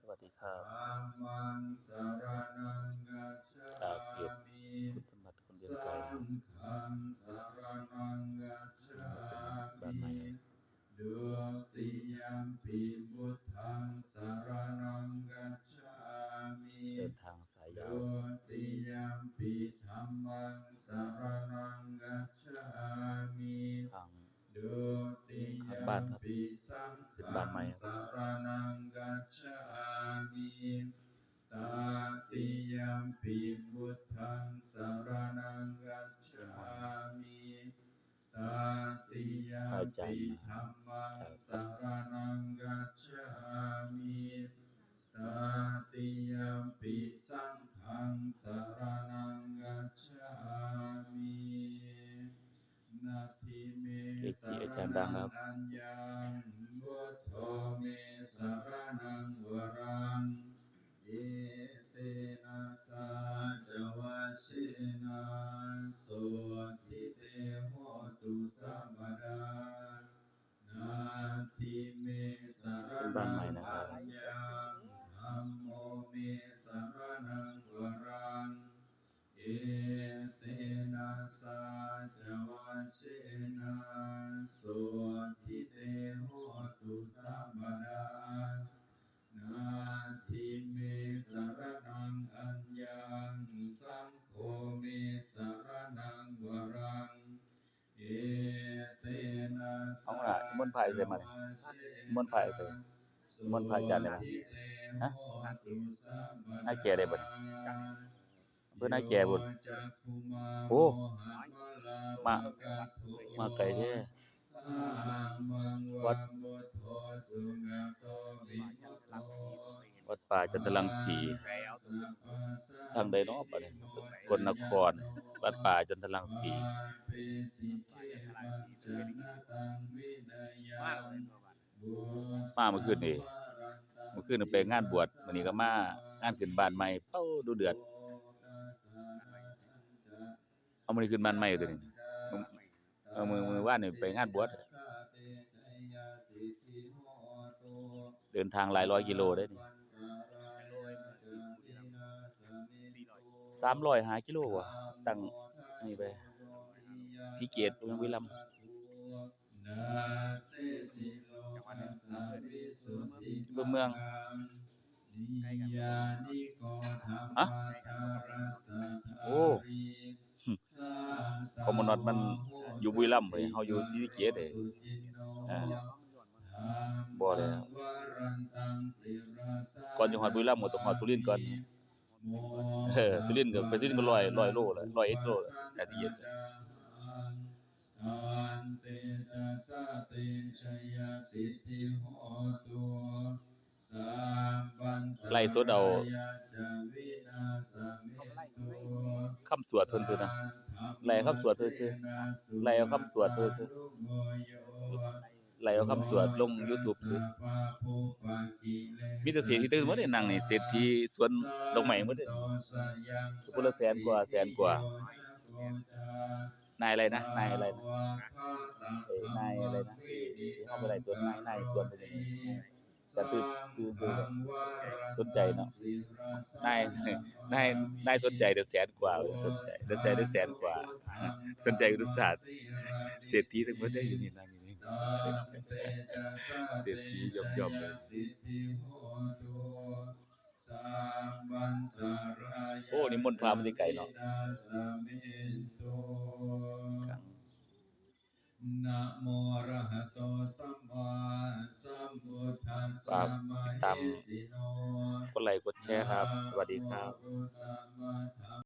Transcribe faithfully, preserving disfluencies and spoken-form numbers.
สวัสดีครับ ธัมมังสรณังคัจฉามิ จากเพจคุณสมบัติคนเวียงไกร สังฆังสรณังคัจฉามิ บ้านใหม่ Dutiyampi buddhaṃ saraṇaṃ gacchāmi. เดินทางสายยาว Dutiyampi dhammaṃ saraṇaṃ gacchāmi. ทาง Dutiyampi ทางบ้านครับ saṅghaṃ ขึ้นบ้านใหม่ครับ saraṇaṃ gacchāmi. Tatiyampi buddhaṃ saraṇaṃ gacchāmi. พระอาจารย์ Tatiyampi มา dhammaṃ ครับ saraṇaṃ gacchāmi. Tatiyampi saṅghaṃ saraṇaṃ gacchāmi. Natthi me เกจิอาจารย์ดังครับ saraṇaṃ aññaṃ, buddho me saraṇaṃ varaṃ. Etena saccavajjena sotthi te hotu sabbadā. Natthi me เป็นบ้านใหม่นะครับ saraṇaṃ aññaṃ, dhammo me saraṇaṃ varaṃ. Etena saccavajjena sotthi te hotu sabbadā. Natthi me saraṇaṃ aññaṃ, saṅgho me saraṇaṃ varaṃ. Etena เอาล่ะ นิมนต์พระอยู่ไสมาเนี่ย นิมนต์พระอยู่ไส นิมนต์พระอาจารย์ได้บ่ ฮะ ให้แก่ได้บ่เนี่ย อำเภอนาแก่พุ้น โอ้ มา มาไกลแท้ วัด วัดป่าจันทรังสี ทางใดเนาะบัดนี้ กลนคร วัดป่าจันทรังสี มาเมื่อคืนนี่ เมื่อคืนนี่ไปงานบวช มื้อนี้ก็มางานขึ้นบ้านใหม่ เป้า ดูเดือด เอามื้อนี้ขึ้นบ้านใหม่ตัวนี้ เออ มื้อ มื้อวานนี่ไปงานบวช เดินทางหลายร้อยกิโลเด้นี่ สามร้อยห้ากิโลว่ะ ตั้งนี่ไป ศรีเกต บุรีรัมย์ อำเภอเมือง ฮะ โอ้ คอมมอนนอตมันอยู่บุรีรัมย์เว้ย เฮาอยู่ศรีสะเกษเด้ อ่า บ่แล้ว ก่อนจะฮอดบุรีรัมย์ก็ต้องฮอดสุรินทร์ก่อน เออ สุรินทร์ก็ ไปสุรินทร์ก็ร้อย ร้อยโลแล้ว ร้อยเอ็ดโลแล้ว น่าสิเย็น ไลฟ์สดเอาคำสวดเพิ่นซื่อนะ ไลฟ์คำสวดเพิ่นซื่อ ไลฟ์เอาคำสวดเพิ่นซื่อ ไลฟ์เอาคำสวดลงยูทูบซื่อ มีแต่เศรษฐีตื่นหมดเลย นั่งนี่ เศรษฐีสวนดอกไม้หมดเลย คนละแสนกว่า แสนกว่า นายอะไรนะ นายอะไรนะ เออ นายอะไรนะ ที่ ที่เขาไปไล่สวน นาย นายสวนเป็นยังไง แต่คือ คือ คือ สนใจเนาะ นาย นาย นายสนใจแต่แสนกว่า สนใจ สนใจได้แสนกว่า สนใจอุตสาหะ เศรษฐีทั้งหมดได้อยู่นี่ นั่งอยู่นี่ เศรษฐีย่อมๆเลย โอ้ นิมนต์พระมาแต่ไกลเนาะ นะโมอะระหะโตสัมมาสัมพุทธัสสะ ฝากติดตาม มะเหสีโน กดไลค์กดแชร์ครับ สวัสดีครับ นะโมพุทธมัทธ